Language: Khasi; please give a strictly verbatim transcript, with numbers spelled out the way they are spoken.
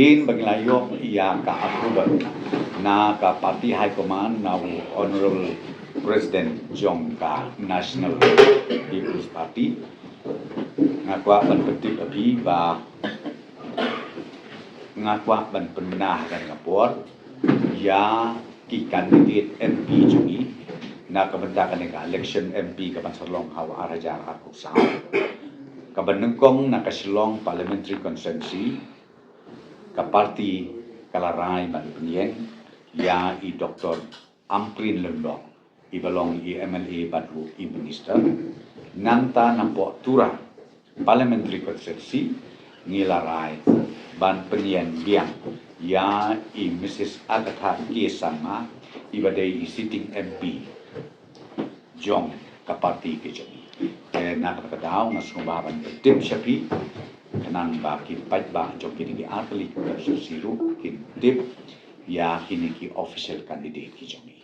Kin ba ngi la ïoh ïa ka approval na ka party high command, na u Honorable President jong ka National People's Party. Nga kwah ban pyntip ïa phi ba nga kwah ban pynbna ha kane ka por ïa ki candidate M P jong ngi na ka bynta kane ka election M P ka ban sa long ha u ar hajar arphew saw, ka ban nyngkong na ka Shillong Parliamentary Constituency. Ka party ka la rai ban pynïeng ïa i Doctor Ampareen Lyngdoh, i ba long i M L A bad ruh i minister. Nangta na poh Tura Parliamentary Constituency ngi la rai ban pynïeng biang ïa i Mrs Agatha K Sangma, i ba dei i sitting M P jong ka party ka jong ngi. Te na kata ka daw nga sngewbha ban pyntip sha phi, khnang ba ki paidbah jong kine ki artylli ki constituency ruh kin tip ïa kine ki official candidate ki jong ngi.